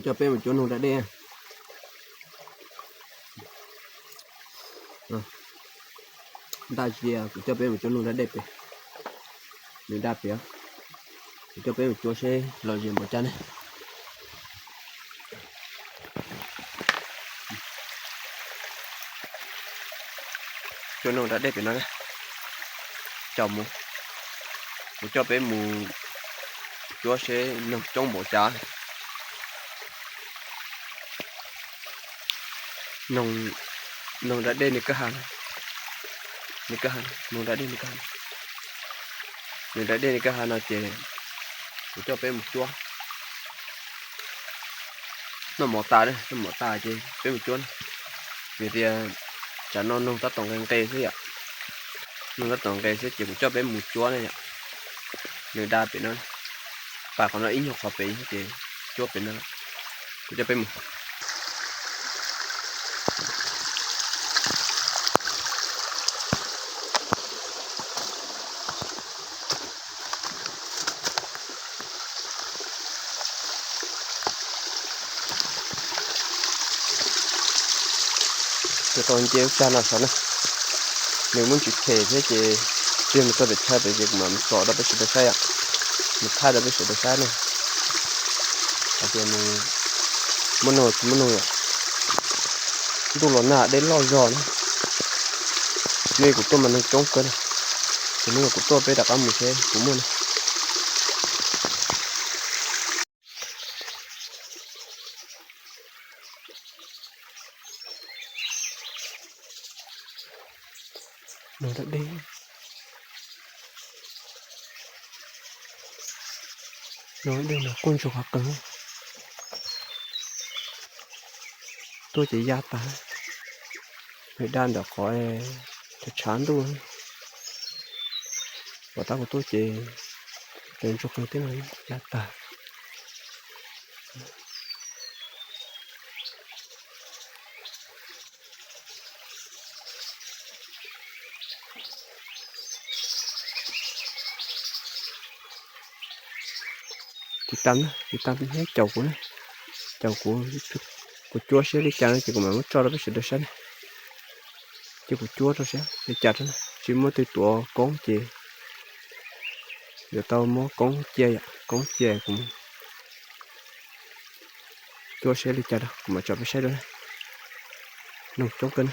Coj peb mus cuab noog da dej. Ntaj sia kuv coj peb mus cuab noog da dej pem. Nws da pem, kuv coj peb mus cuab seb lom zem npaum cas ne. Cuab noog da dej pem no, caum mus, kuv coj peb mus cuab seb noog coob npaum cas. Noog da dej nws kwj ha, nws kwj ha, noog da dej nws kwj ha, nws da dej nws kwj ha no ces kuv coj peb mus cuab. Noj mov tas, noj mov tas ces peb mus cuab na. Vim tias tsam no noog tab tom nqes nqes xwb yom. Noog tab tom nqes xwb ces kuv coj peb mus cuab na yom. Nws da pem no, pam qhov no ib nyuag qhov pem ces cuab pem no. Kuv coj peb mus. Tau nce lub tsag no saud na, nws muaj ntsis phem thiab ces tsis mus txog pem chaw pem ces kuv mam mus tsom rau peb sawv daws saib yom, mus thaij rau peb sawv daws saib na, hais tias nws muaj noog tsis muaj noog yom. Ntuj los nag dej loj zog na, hnub kuv tuaj mas noog coob kawg na, ces hnub kuv tuaj peb rov qab mus seb puas muaj na. Noog da dej, noog da dej no kuj ntsuag qhov qees, tuaj ces ya tag, nws da ntawm qhov tshav tshav ntuj, pom tab kuv tuaj ces ntsuag qees thiab no ya tag. Tiv tam, tiv tam thiab caum kuv na, caum kuv, kuv cuab seb li cas no ces kuv mam muab tso rau peb sawv daws saib na. Ces kuv cuab rau seb li cas rau na, tsis muaj twg tuav koob ces yuav tau muab koob cia yom, koob cia kuv cuab seb li cas rau kuv mam tso peb saib dua na. Noog coob kawg na.